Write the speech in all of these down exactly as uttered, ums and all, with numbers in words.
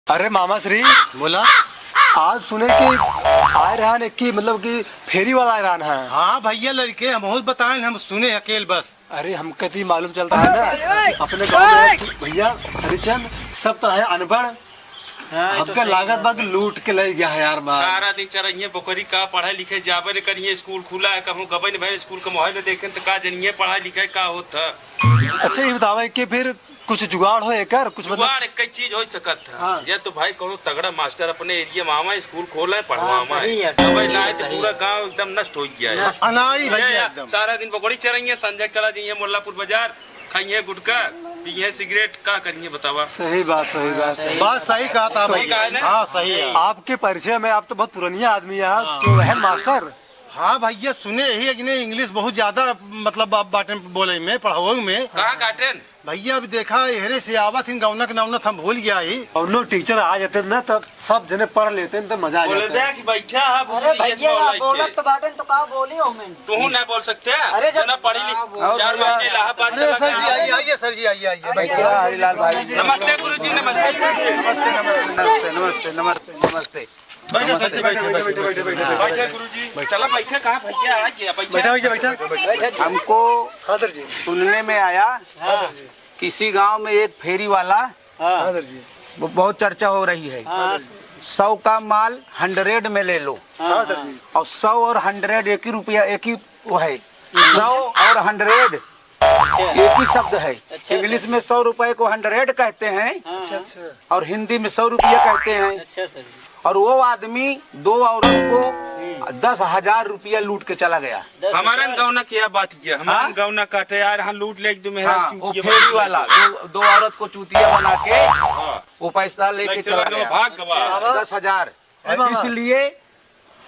अरे मामा श्री, बोला। आज सुने कि आए रहन एक कि मतलब कि फेरी वाला आए रहन है। हाँ भैया लड़के, हम बहुत बताएन, हम सुने अकेल बस। अरे हमके तो ई मालूम चलता है ना, अपने गाँव में भैया हरिचंद सब तो है अनपढ़। हाँ, ये तो हमके सही लागत बात बा कि है। लूट के ले गया है यार माल। सारा दिन चरइये बोकरी का, पढ़े लिखे जाबे न करिये, स्कूल खुला है, कहूँ गबे न भए, स्कूल के मोहे न देखेन, तो का जनिये पढ़ाई लिखाई का होत है। अच्छा, ये बतावे कि फिर कुछ जुगाड़ हो एकर, कुछ मतलब जुगाड़ एक चीज हो सकत है। हाँ। ये तो भाई कोनो तगड़ा मास्टर अपने एरिया में आवा, स्कूल खोले, पढ़वावा। हाँ, सही है, समझ ना आए तो सही पूरा है। गांव एकदम नष्ट हो गया है। अनाड़ी भैया ये एकदम। सारा दिन बकरी चराइए, संझा के चला जाइए मोल्लापुर बाजार, खाइए गुटखा, पिए सिगरेट, का करिए बतावा? सही बात, सही बात। बात सही कहा था तो भैया। कहा है ना? हाँ, सही है। आपके परिचय में आप तो बहुत पुरानिया आदमी है, हाँ। तो है मास्टर। हाँ भैया, सुने ही है कि नहीं, इंग्लिश बहुत ज्यादा मतलब आप बाटे बोले में, पढ़ावे में। कहाँ काटेन? भैया, अभी देखा, एहरे से आवत हिन, गौनक नौनत हम भूल गया ही। कौनो टीचर आ जाते ना, तब सब जने पढ़ लेते हैं, तो मजा आ बोले जाता है। बे कि बैठा है, बुझ अरे लीजिए भैया, small आप life बोलत के। तो बाटेन, तो का बोली हो मैं? तू ना बोल सकते हैं? अरे जब जना पढ़ी ली, हाँ, बोल चार भैया। महीने इलाहाबाद अरे चला सर जी, गया। आइए, आइए सर जी, आइए, आइए, बैठिए। हरिलाल भाई। नमस्ते गुरुजी, नमस्ते। नमस्ते, नमस्ते, नमस्ते, नमस्ते, नमस्ते। बैठो सर जी, बैठो, बैठो, बैठो, बैठो, बैठो। बैठे गुरुजी। चला बैठे, कहाँ भैया आ गया, बैठे। बैठा, बैठा, बैठा। हमको हाँ सर जी। सुनने में आया, हाँ सर जी। किसी गांव में एक फेरी वाला हाँ। हाँ सर जी। वो बहुत चर्चा हो रही है। हाँ। सौ का माल हंड्रेड में ले लो। हाँ सर जी। और सौ और हंड्रेड एक ही रुपया, एक ही वो है। सौ और हंड्रेड अच्छा। एक ही शब्द है। अच्छा, इंग्लिश सर। में सौ रुपए को हंड्रेड कहते हैं हाँ। अच्छा, अच्छा। और हिंदी में सौ रुपया कहते हैं। अच्छा, सर। और वो आदमी दो औरत को हम्म। दस हजार रुपया लूट के चला गया। दस हजार? हमारे गाँव ना क्या बात किया, हमारे हाँ? गाँव ना काटे यार, हाँ लूट ले एकदम है, हाँ, वो चूतिया फेरी बना वाला, के। दो, दो औरत को चूतिया बना के हाँ। वो पैसा लेके नहीं चला चला गया, गया। भाग गया। अच्छा। दस हजार। ए बाबा। इसलिए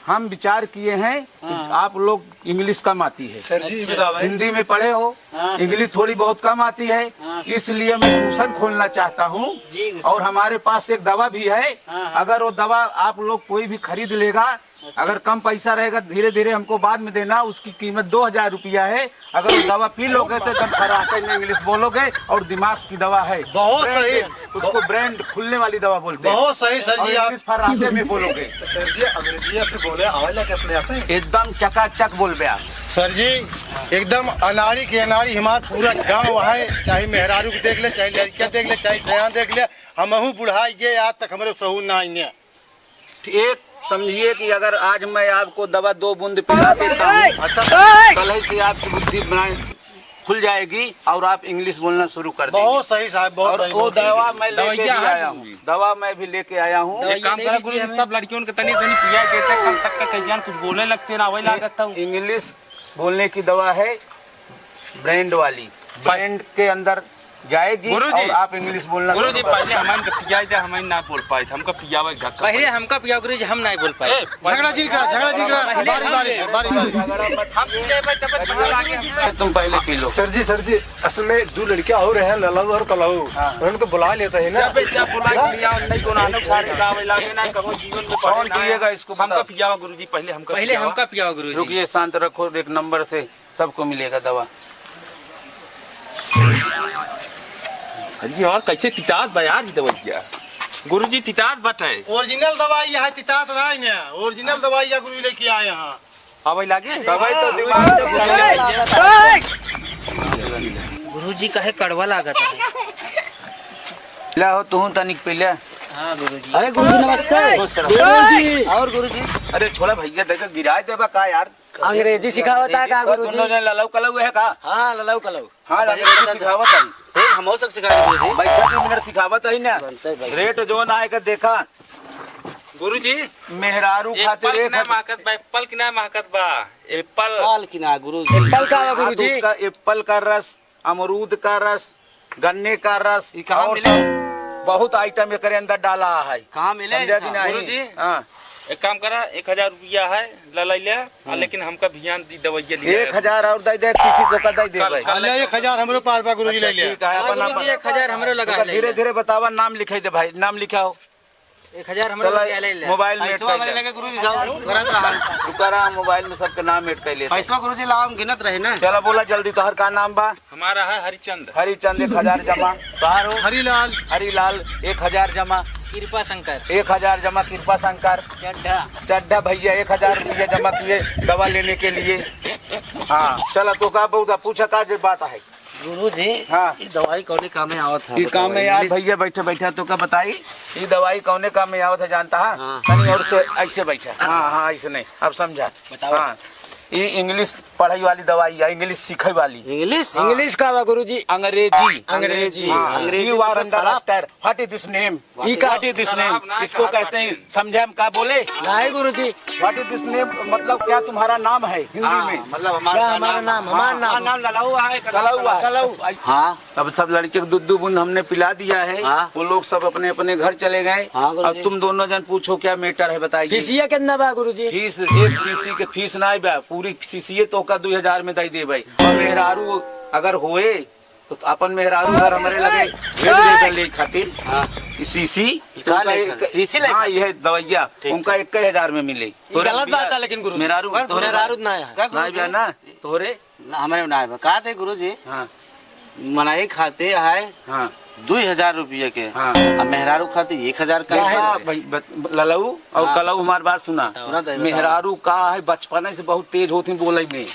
हम विचार किए हैं कि हाँ। आप लोग इंग्लिश कम आती है। सर जी, अच्छा। बताओ भाई। हिंदी में पढ़े हो, हाँ, सर। इंग्लिश थोड़ी बहुत कम आती है, हाँ, सर। इसलिए मैं ट्यूशन खोलना चाहता हूँ। जी, सर। और हमारे पास एक दवा भी है, हाँ, हाँ। अगर वो दवा आप लोग कोई भी खरीद लेगा, अच्छा। अगर कम पैसा रहेगा, धीरे-धीरे हमको बाद में देना, उसकी कीमत दो हजार रुपया है। अगर वो दवा पी लोगे तो एकदम खर्राटे में इंग्लिश बोलोगे और दिमाग की दवा है। बहुत ब्रेन सही। के, उसको ब्रेन फूलने वाली दवा बोलते हैं। बहुत सही सर और जी, आप इंग्लिश फर्राटे में बोलोगे। तो सर जी, अंग्रेजी या फिर बोले आवे लगे अपने आप में? एकदम चकाचक बोलबे आप। सर जी, एकदम अनाड़ी के अनाड़ी हमार पूरा गाँव है, चाहे मेहरारू के देख ले, चाहे लड़कियाँ देख ले, चाहे सयान देख ले, हमहू बुढ़ाई गए, आज तक हमरे सहूर ना आइने। एक समझिए कि अगर आज मैं आपको दवा दो बूंद पिला देता हूँ, अच्छा, कल से आपकी बुद्धि बनाए खुल जाएगी और आप इंग्लिश बोलना शुरू कर देंगे। बहुत सही साहब, बहुत और सही, वो बहुत सही। दवा मैं लेके दवाइयाँ भी है आया हूँ, दूंगी। दवा मैं भी लेके आया हूँ। एक काम करा गुरु जी, सब लड़कियों के तनी तनी पिया के कल तक का कल्याण कुछ बोले लगते ना, वही लागत था। इंग्लिश बोलने की दवा है, ब्रांड वाली, ब्रांड के अंदर जाएगी गुरुजी, और आप इंग्लिश बोलना गुरुजी, शुरू कर पहले देंगे। हमारे पियाई दे, हमारे ना बोल पाए थे, हमका पियावे ढक्का पहले पाए। हमका पियाओ गुरुजी, हम नहीं बोल पाए। ए, झगड़ा जी करा, झगड़ा जी करा, पहले बारी हम बारी से, बारी बारी से। हम पियाई भाई, तब तक पहले आगे हम तुम पहले पी लो। सर जी, सर जी, असल में दो लड़कियां और हैं, ललऊ और कलऊ, हाँ। उनको बुला लेते हैं ना। जब, जब बुला ना? लिया, नहीं तो ना, सारे गाँव में लागे ना, कहो जीवन में पढ़े कौन ना। पिएगा इसको हमका बताओ। पियावा गुरुजी, पहले हमका पहले पियावा। हमका पियावा गुरुजी। रुकिए, शांत रखो, एक नंबर से सबको मिलेगा दवा। अरे यार, कैसे तितात बा यार, ई दवाइया? गुरुजी, तितात बा है। ओरिजिनल दवाई है, तितात ना है ना। ओरिजिनल दवाई है, गुरु लेके आए हैं। आवे लागे? दवाई तो दिमाग से घुसले। गुरुजी, काहे कड़वा लागत है? ला हो, तू तनिक पी ले। हाँ, गुरुजी। अरे, गुरुजी, नमस्ते। खुश रहो। गुरुजी। और गुरुजी? अरे, छोड़ा भैया, देखो, गिराए देबा का यार? अंग्रेजी सिखावता है का, अंग्रेजी गुरुजी? दोनों जने ललऊ कलऊ है का? हाँ, ललऊ कलऊ। हाँ, अंग्रेजी सिखावत है। फिर हमहू सब सिखा दे, गुरुजी। बैठा दो मिनट, सिखावत है ना। बनते बैठे। रेट जो ना आएगा, देखा। गुरुजी, मेहरारू खातिर एप्पल एक ना हजार। महकत बा, एप्पल की ना महकत बा, एप्पल। एप्पल की ना, गुरुजी। एप्पल का है, हाँ, तो गुरुजी? उसका एप्पल का रस, अमरूद का रस, गन्ने का रस ई कहाँ और मिले? सब बहुत आइटम एकरे अंदर डाला है। कहाँ मिले समझा ई कि सब? नहीं? गुरुजी, हाँ। एक काम करा, एक हजार रुपया है, ला ले ले, आ, हम्म। लेकिन हमका भियान दी दवाइया लिया एक हजार और दे दे, किसी को का दे दे कल, भाई। कल। अल्लाह, एक हजार हमरो पास बा, गुरुजी, अच्छा, ले ले। ठीक है, हाँ, अपन, गुरुजी, अपन। एक हजार हमरो लगा ले धीरे ले। धीरे बतावा, नाम लिखाई दे भाई, नाम लिखाओ। एक हजार हमरो चला, लगा ले ले। मोबाइल में पैसवा कर हमारे ले। लगे गुरुजी साहब, करत रहा। तू करा, मोबाइल में सबके नाम ऐड कर ले। पैसवा गुरुजी लाओ, हम गिनत रहे ना। चला बोला जल्दी, तोहर का नाम बा? हमारा है हरिचंद। हरिचंद एक हजार जमा। तोहार हो? हरिलाल। हरिलाल एक हजार जमा। कृपा शंकर। एक हजार जमा कृपा शंकर। चड्ढा। चड्ढा भैया एक हजार रुपया जमा किए दवा लेने के लिए। हाँ, चला तो का बहुत पूछा का जे बात है। गुरु जी, हाँ। ये दवाई कौने काम में आवत है, ये बताओ, काम में यार इंग्लिश। भैया बैठे बैठे तो का बताई, ये दवाई कौने काम में आवत है जानता है? हाँ। तनी और से ऐसे बैठा। हाँ, हाँ, ऐसे नहीं, अब समझा। बताओ। हाँ, ये इंग्लिश पढ़ाई वाली दवाई है, इंग्लिश सीखे वाली। इंग्लिश? हाँ। इंग्लिश का बा गुरुजी? अंग्रेजी। अंग्रेजी। हाँ, अंग्रेजी you are मतलब under शराब? Arrest। What is this name? ई का? What is this name? शराब ना, इसको शराब कहते हैं, बाटली। समझे हम का बोले? नहीं गुरुजी। What is this name? मतलब क्या तुम्हारा नाम है हिंदी हाँ, में? मतलब हमारा क्या नाम, हमारा नाम, हाँ, हमारा नाम। हमारा नाम ललाऊ है, कलऊ है। कलऊ। हाँ। अब सब लड़के को दो दो बूंद हमने पिला दिया है। हाँ। वो लोग सब अपने अपने घर चले गए। हाँ, गुरुजी। अब तुम दोनों जन पूछो क्या matter है, बताइए। फीसिया कितना बा गुरुजी? फीस, एक शीशी के फीस ना बा, पूरी शीशिये तो का दो हजार में दे देबे। और मेहरारू अगर होए तो अपन मेहरारू घर हमरे लगे भेज देबे ले खातिर। हाँ। ई शीशी, ई का उनका लेकर? एक, शीशी लेकर? हाँ, यह दवाइया ठीक उनका है। इक्कीस हजार में मिले। ई गलत बात है लेकिन गुरुजी। मेहरारू, पर तोहरे मेहरारू ना है। का ना गुरुजी? बा ना, तोहरे ना, हमरे ना आए बा। का दे गुरुजी? हाँ। मनई खाते है हाँ। दुई हजार रुपये के। हाँ। आ मेहरारू खाते एक हजार का काहे है। भाई, बत-, ललऊ और हाँ। कलऊ हमार बात सुना। सुना दे, बताओ। मेहरारू का है, बचपने से बहुत तेज होती बोले में।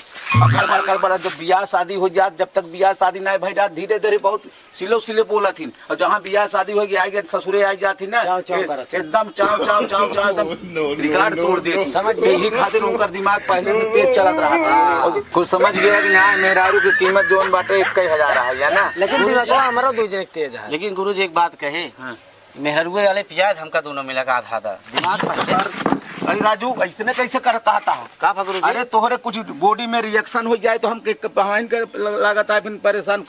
अब गड़बड़, गड़बड़, जब बियाह शादी हो जात, जब तक बियाह शादी ना भई जात, धीरे धीरे बहुत सिलो सिलो बोलत हिन। और जहाँ बियाह शादी हो गया, आइ गए ससुरे आइ जात हिन ना, चाव, चाव ए-, करत हिन। एकदम चाव, चाव, चाव, चाव, एकदम no, no, रिकॉर्ड no, तोड़ देत हिन। समझ गए? यही खातिर उनकर दिमाग पहले से तेज चलत रहा था। और कुछ समझ गया कि ना, मेहरारू की कीमत जोन बाटे इक्कीस हजार है, या ना? लेकिन दिमागवा हमारा दो जने के तेज है। लेकिन गुरुजी एक बात कहे, हाँ। मेहरुए वाले पियाज हमका दोनों मिला के आधा आधा। दिमाग पर अरे राजू, ऐसने कैसे कर कहता हो? का भा गुरुजी? अरे तोहरे कुछ body में reaction हो जाए तो हम के, के, पहन के ल-, लागत है फिर परेशान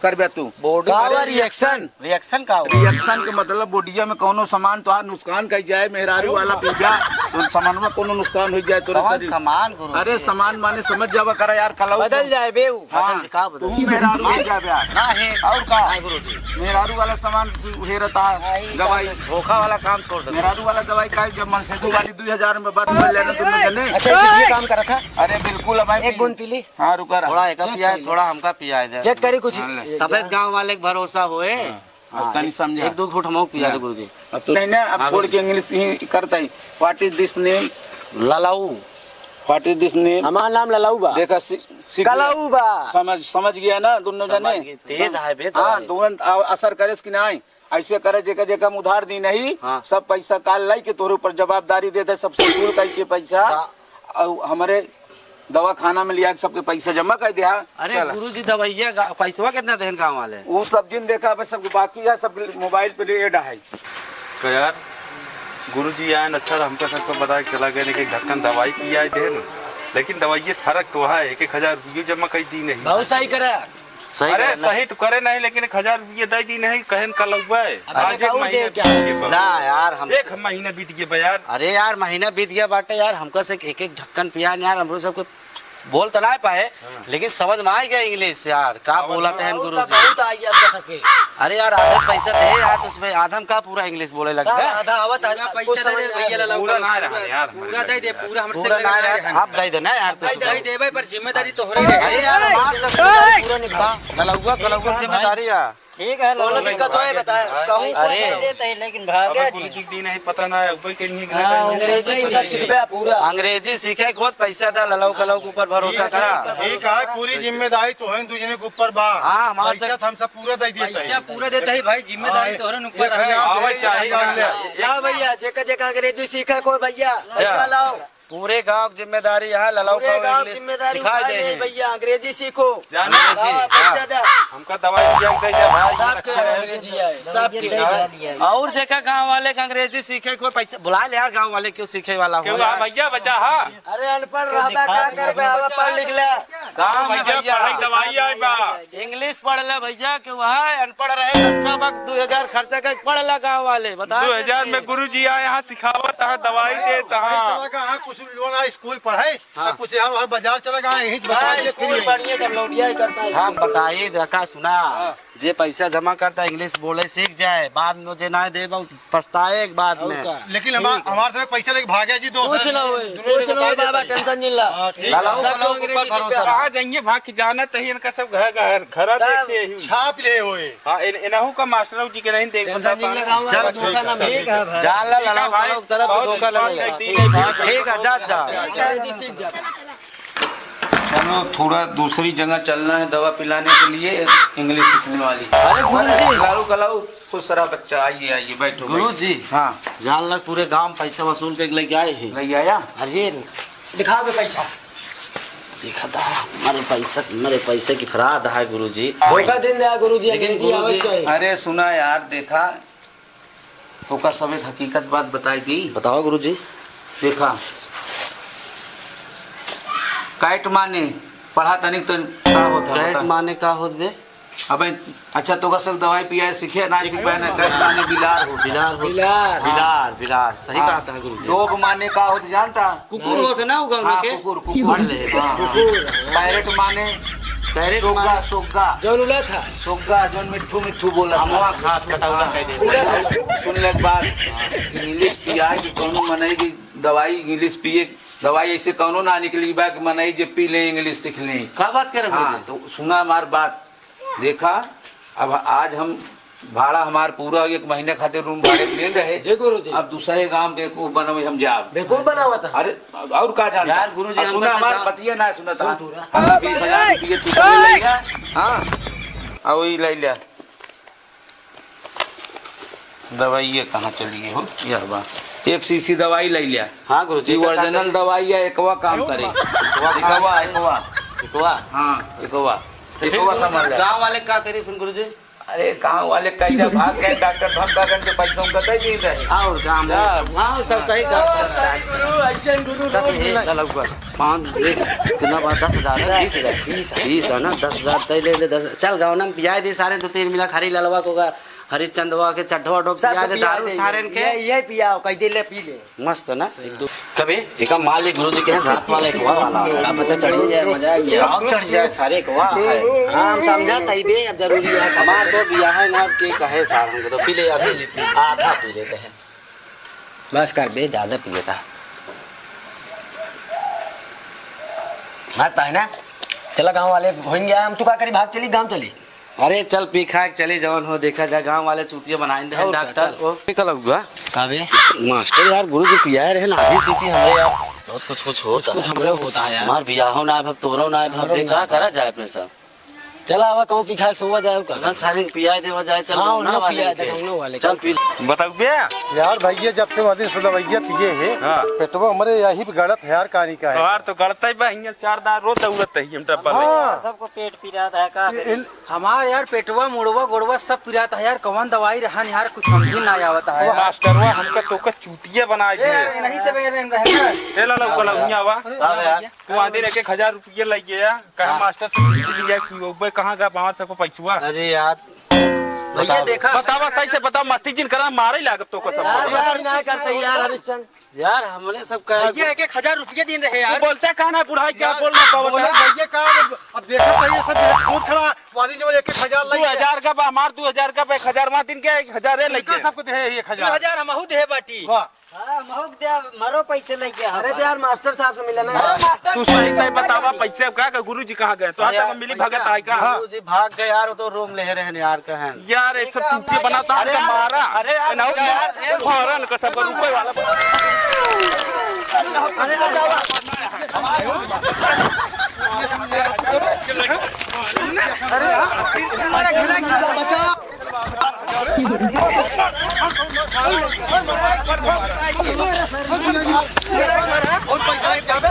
करबे तू। Body का में बा reaction? Reaction का हो? Reaction के मतलब body में कौनो सामान तोहार नुकसान कर जाए, मेहरारू वाला पी जा, तो सामान में कौनो नुकसान हो जाए तोरे कौन शरीर। सामान गुरुजी? अरे सामान माने समझ जावा करा यार, कलऊ बदल जाए बे ऊ। हाँ, बदल का बदल? तू मेहरारू हो जाबे यार। ना है। और का? नहीं गुरुजी। मेहरारू वाला सामान उहे रहता है, नहीं, दवाई। धोखा वाला काम छोड़ दे। मेहरारू वाला दवाई का जब मनसेधु वाली दो हजार में बात कर लेना तुम लोग ने। अच्छा, इसी काम करा था। अरे बिल्कुल, अब एक बूंद पी ली। हाँ, रुका रहा। थोड़ा एक check पिया, कर ली। थोड़ा हमका पिया दे। Check करी कुछ। हाँ, ले। तबीयत गाँव वाले के भरोसा होए। हाँ। अब हाँ, तनी एक, समझा। एक दो घूंट हमहू पिया दे हाँ। गुरुजी। अब तो नहीं ना, अब हाँ, छोड़ गुरुजी। के English ही करता ही। What is this name? ललाऊ। What is this name? हमार नाम ललाऊ बा। देखा, सी-, सीख लिया। कलाऊ बा। समझ, समझ गया ना दोनों समझ जने? गए, तेज है बे हाँ, तोहरे। दोनों आ-, असर करे कि नहीं? ऐसे करे, जेका, जेका हम उधार दी नहीं, हाँ। सब पैसा काल लाई के तोहरे ऊपर जवाबदारी दे दे, सबसे वसूल करके पैसा। हाँ। और हमरे दवाखाना में लिया के सबके पैसा जमा कर दिया। अरे चला। गुरुजी, दवाइया गा-, पैसवा कितना देहन गाँव वाले? वो सब जिन देखा, बस सब बाकी है, सब मोबाइल पे add है। तो यार, गुरुजी आए न, अच्छा, हमका सबको बता के चला गए कि एक ढक्कन दवाई पिया देहन, लेकिन दवाइये फर्क तो है, एक एक हजार रुपये जमा कर दी नहीं। बहुत सही करे। सही अरे करे ना। सही तो करे नहीं, लेकिन एक हजार रुपये दे दी नहीं, कहन कलौवे। अब आज एक एक और महीना दे क्या? बीत गया बा। ना यार, हम एक महीना बीत गया बा यार। अरे यार, महीना बीत गया बाटे यार, हमका से एक एक ढक्कन पिया यार, हमरो सबको बोल तो ना पाए, हाँ। लेकिन समझ में आ गया English यार, का समझ बोला में थे हम बहुत गुरुजी। बहुत आ गया आपका सबके। अरे यार, आधा पैसा दे यार, तो उसमें आधा में का पूरा English बोले लगता है? आधा आवत है, पूरा कुछ पैसा दे समझ दे में भैया, आया। ललाऊ पूरा का ना रहा यार, पूरा दे दे, पूरा हमसे पूरा ना रहा, आप दे देना यार, तो दे दे भाई, पर जिम्मेदारी तोहरे रहे। अरे यार, हमार सब पूरा निभा। ललौआ कलौआ जिम्मेदारी है। ठीक है, कौनो दिक्कत होए, बताए, कहूँ अरे। कुछ देते हैं, लेकिन भागे अब जी। गुरुजी के दिन है, पता ना है, ऊपर के नहीं हाँ, गए। अंग्रेजी तू सब सीखबे पूरा। अंग्रेजी सीखे खुद, पैसा दा, ललौ कलौ के ऊपर भरोसा करा। ठीक है, पूरी जिम्मेदारी तो है, दू जने के ऊपर बा। हाँ, हमार पैसा से तो हम सब पूरा दे देते पैसा हैं। पूरा देते ही भाई, जिम्मेदारी हाँ, तोहरे ऊपर ये है। आवे चाहे। या भैया, जेका जेका अंग्रेजी सीखे कोई भैया, पैसा लाओ। पूरे गांव की जिम्मेदारी है, ललौ पूरे का गांव की English जिम्मेदारी सिखाए उठा दे ले हैं। भैया, अंग्रेजी सीखो। जाना? हाँ, हाँ। पैसा दे। हमका दवाई दिया के दे दे भाई। सबके अंग्रेजी है, सबके। और जेका गांव वाले के अंग्रेजी सीखे कोई पैसा, बुला ले यार, गांव वाले क्यों सीखे वाला हो क्यों यार? भैया बचा हा? अरे अनपढ़ रहबा, का करबे, आवा पढ़ लिख ले। गांव में भैया भैया। पढ़ाई दवाई आई बा। English पढ़ ले भैया, कि वह अनपढ़ रहे, अच्छा वक्त दो हजार खर्चा के पढ़ ले गांव वाले, बता दो हजार में गुरुजी आए यहाँ सिखावत है, दवाई देत है। चला गा, हाँ, कुछ लोग आ स्कूल पढ़े, हाँ। कुछ यहाँ वहाँ बाजार चला गा, यहीं से बता हाँ, दे स्कूल free। बढ़िया सब लौटिया ही करता है। हाँ, बताइए, देखा सुना। हाँ। जे पैसा जमा करता, English बोले सीख जाए, बाद में जे ना देबा, पछताए एक बाद और में। का? लेकिन हमार, ठीक है। हमार तो पैसा लेके भागे जी, दो कुछ ना होए, कुछ ना होए बाबा, tension जिन ला। हाँ, ठीक है। लड़ाऊ, सबको लड़ाऊ, अंग्रेजी ऊपर सीख भरोसा। कहाँ जाइए, भाग के जाना चाहिए, इनका सब घर, घर, घर तब देखे ही। छाप ले होए। हाँ, इन, इनहू का मास्टर जी के नहीं देख tension जिन ला, गाँव वाला चलो, धोखा ना मिले। ठीक है भाई। जान ला, ठीक है लड़ाऊ, भाई, लड़ाऊ, तरफ से बहुत धोखा ना विश्वास मिले। करती है। ठीक है, जा, जा। अंग्रेजी सीख जा। चलो, थोड़ा दूसरी जगह चलना है दवा पिलाने के लिए, English सीखने वाली। अरे गुरु जी। लालू कलाऊ, खुश रहा बच्चा, आइए, आइए, बैठो, गुरु बैठो। जी, हाँ। जान ला पूरे गांव पैसा वसूल के लेके आए हैं। लेके आया? अरे, दिखाओ बे पैसा। देखा था, हमारे पैसा, हमारे पैसे की फराद है गुरु जी। धोखा दिन दे गुरु जी, लेकिन अंग्रेजी गुरु आवे जी, चाहिए। अरे सुना यार, देखा, तोका सब एक हकीकत बात बताई दी। बताओ गुरुजी। देखा, कैट माने पढ़ा तनिक तो का होत है, कैट बता। माने का होत बे? अबे, अच्छा, तोका सब दवाई पियाए सीखे ना सीख पाए ना, कैट माने बिलार होत है। बिलार होत। बिलार। बिलार, बिलार, सही हाँ। कहा था गुरुजी। डॉग माने का होत जानता? कुकुर होत ना, उ गाँव हाँ, के? कुकुर, कुकुर। पढ़ ले। हाँ, हाँ। कुकुर। पैरेट माने कैरेट सोग्गा, माने सोग्गा। जौन उड़त है। सोग्गा, जौन मिट्ठू, मिट्ठू बोलत है। अमवा खात कटौला हाँ। कह देत है। उड़त है। सुन ले एक बात, English पियाए कि कौनो मनई की दवाई English पिए, दवाई ऐसे कौनो ना निकली बा कि मनई जे पी ले, English सीख ले। का बात करे हाँ, गुरुजी? तो सुना हमार बात। देखा, अब आज हम भाड़ा हमार पूरा एक महीने खातिर रूम भाड़े पे लेन रहे। जी गुरुजी। अब दूसरे गांव बेवकूफ बनवे हम जाब। बेवकूफ बनावत है। अरे, और का जानता? यार गुरुजी, अब हम सुना, तो हमार गाँव बतिया ना सुनत सुन है। पूरा। हाँ, बीस हजार रुपये तू सब ले लिया। हाँ, और वही ले लिया। दवाइये कहाँ चली गई हो? यह बा, एक शीशी दवाई ले लिया। हाँ गुरुजी, ई का original करे? दवाई है, एकवा काम करे। एकवा काम एकवा, करे। एकवा। एकवा? हाँ, एकवा। तो फिर एकवा गुरुजी, समझ ले। गाँव वाले का करी फिर गुरुजी? अरे, गाँव वाले कहीं जा भाग गए, डॉक्टर धन बगन के पैसों का दे दी रहे। और काम जा। हो सब, हाँ, सब सही ओ, काम। सही गुरु, ऐसे गुरु सब रोज ये मिले। गलौआ। पाँच, एक, कितना बा? दस हजार है? बीस हजार। बीस हजार। बीस है ना? दस हजार तय ले ले, दस। चल, गाँव में पिया दे सारे, दो तीन मिला हरी ललवा को का, हरी चंदवा के चड्ढवा वड्ढवा सब पिया दे, पिया दारू दे। सारेन के। ये, ये पियाओ, कह दे, ले, पी ले। मस्त ना? एकदम। कबे? एका मालिक गुरुजी के हैं, रात वाला एकवा वाला। का पता चढ़ जाए, मजा आ गया। गाँव चढ़ जाए, सारे एकवा है। हाँ, हम समझा तई बे, अब जरूरी है। हमार तो बियाह है ना, के कहे सार, हमको तो पी ले, अभी आधा पी लेते हैं। बस कर बे, ज्यादा पिए था। मस्त है ना? चला गाँव वाले होएंगे, हम तू का करी, भाग चली, गाँव चली। अरे चल पी खा के चली, जवन हो देखा जा, गाँव वाले चूतिया बनाइन दे और का, डॉक्टर चल। को। निकल हुआ। का बे? मास्टर यार, गुरुजी पियाए रहे ना, आधी शीशी हमरे यार। बहुत कुछ कुछ होता कुछ है। हमरे होता है यार। हमार बियाहो ना है, अब तोरो ना है, अब हमरो बे ना का है। करा जाए अपने सब? चला आवा कहूँ पी खा के सोवा जाए का। ना सारे के पियाए देवा जाए, चल हाँ, ना उन्हों वाले पियाए के। दे, उन्हों वाले चल के। पी। बताओ बे। यार भैया, जब से वह दिन से दवाइया पिए है, हाँ। पेटवा हमरे यही पे गड़त है यार, कहानी का है। तोहार तो गड़ता ही बा, हियाँ चार दार रोज दौड़त है, हम डब्बा हाँ। लेके। सबको पेट पिरात है का इन, करी? हमार यार पेटवा, मुड़वा, गोड़वा सब पिरात है यार, कौन दवाई रहन यार, कुछ समझी ना आवत है यार। मास्टरवा, हमका तोका चूतिया बनाए ए, दिए। नहीं से बे, रहन, रहन। ए, ला, ला, ला, ला, हियाँ आवा। अरे, हाँ, भैया। तू आदि एक एक हजार रुपया लइ गया, कहा हाँ। मास्टर से सीख लिया कि वो बे कहाँ गया, हमार सबको पैसवा। अरे यार, भैया, बताओ। देखा। बतावा, सही से बतावा, मस्ती जिन करा, मारे लागब तोका सब। यार, यार, मस्ती ना करते यार, हरिश्चंद। यार, हमने सब कहा भैया, एक एक हजार रुपया दिन रहे तू यार। बोलते कहाँ ना, बुढ़ाई क्या यार, बोलना पावत बोले है? भैया का, अब, अब देखो तो ये सब खुद खड़ा, वादी जो एक एक हजार लइ दो हजार का बा, हमार दो हजार का बा, एक हजार वहाँ दिन के, एक हजार है लइ इनका के। सबको दे एक हजार। दो हजार हमहू दे बाटी। वाह। हाँ, हमहू दे, मरो पैसे लइ गया अरे हमार। यार, मास्टर साहब से मिला ना। अरे मास्टर तू सही, सही साहब बतावा, पैसे का, का गुरुजी कहाँ गए? तो अरे आज तक यार, मिली भगत पैसा? आए का? गुरुजी भाग गए यार, वो तो रूम ले रहे हैं यार, कहें। यार, एक सब चूतिया बनाता है, अरे यार, मारा। अरे यार, ए, ना, यार, यार, फौरन का सब रुपए वाला। अरे, आ जाओ। अरे यार, बचाओ। और पैसा एक ज्यादा।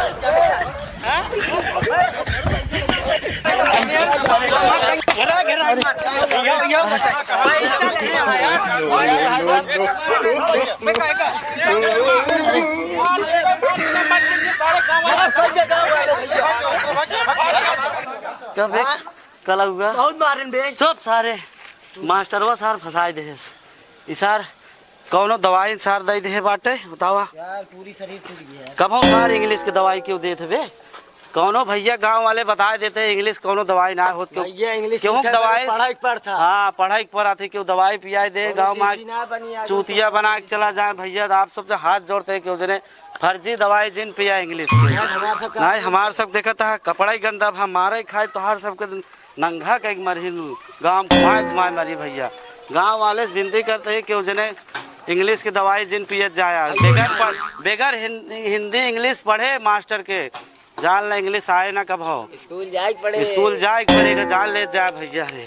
कब एक कल हुआ? बहुत मारन बे। चुप सारे, मास्टरवा सार फंसाए देहे। ई सार कौनो दवाई सार दे देहे बाटे, बतावा। यार, पूरी शरीर फूट गया है। कब हम सार English के दवाई क्यों देत हवे? कौनो भइया गाँव वाले बताए देते हैं, English कौनो दवाई ना होत, क्यों? भइया, English क्यों सीखे दवाई? पढ़ाई के पड़ता। हाँ, पढ़ाई के पड़त है, क्यों दवाई पियाए दे, कौनो गाँव में चीज ना बनी आगे चूतिया चल के। बना के चला जाए भइया। तो आप सबसे हाथ जोड़ते हैं, क्यों जने फर्जी दवाई जिन पिया English के। यार, हमार सब का नहीं, हमार सब देखत है, कपड़ा ही गंदा भा, मारे खाए तोहार सबके नंगा कइके मरहिन, गाँव घुमाए घुमाए मरी भइया। गाँव वाले से विनती करते हैं, क्यों जने English के दवाई जिन पियत जाया, बेगर पढ़-, बेगर हिंदी, हिंदी English पढ़े मास्टर के, जान ले English आए ना कब हो। स्कूल जाए के पड़े। स्कूल जाए के पड़ेगा, जान ले जाए भइया रे।